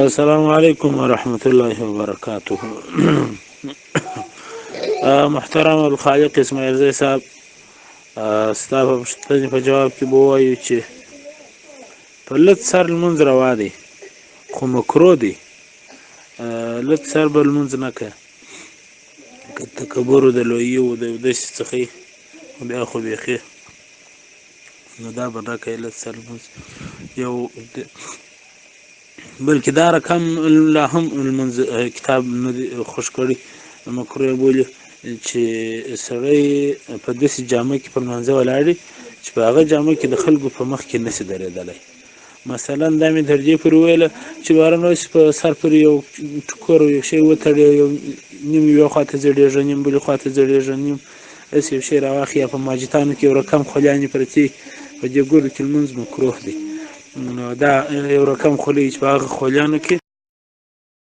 السلام علیکم ورحمت الله وبرکاته. محترم الخالق اسماعیل زی صاحب، ستا په پوښتنې په جواب کې به ووایو چې په لږ سر لمونځ روا دی خو مکروه دی. لږ سر به لمونځ نه که که تکبر د لویي او د داسې څخه بیا خو بیخي نو دا به نه کوي لږ سر لمونځ یو، بلکې دا رقم لا هم لمونځ کتاب نه دی خوښ کړی، مکروه یې بولي چې سړی په داسې جامه کې پر لمانځه ولاړ چې په هغه جامه کې د خلکو په مخ کې نسي درېدلی. مثلا دا مې تر دې پورې وویله چې باران وسي په سر پورې یو ټوکر او یو شی وتړي، یو نیم یو خواته ځړېږي، نیم بلې خواته ځړېږي، نیم داسې یو شی راواخلي، یا په ماجتانو کې یو رقم خولیانې پرتې، په دې ګورو کې لمونځ مکروه دی. نو دا یو رقم خولۍ چې په هغه خولیانو کې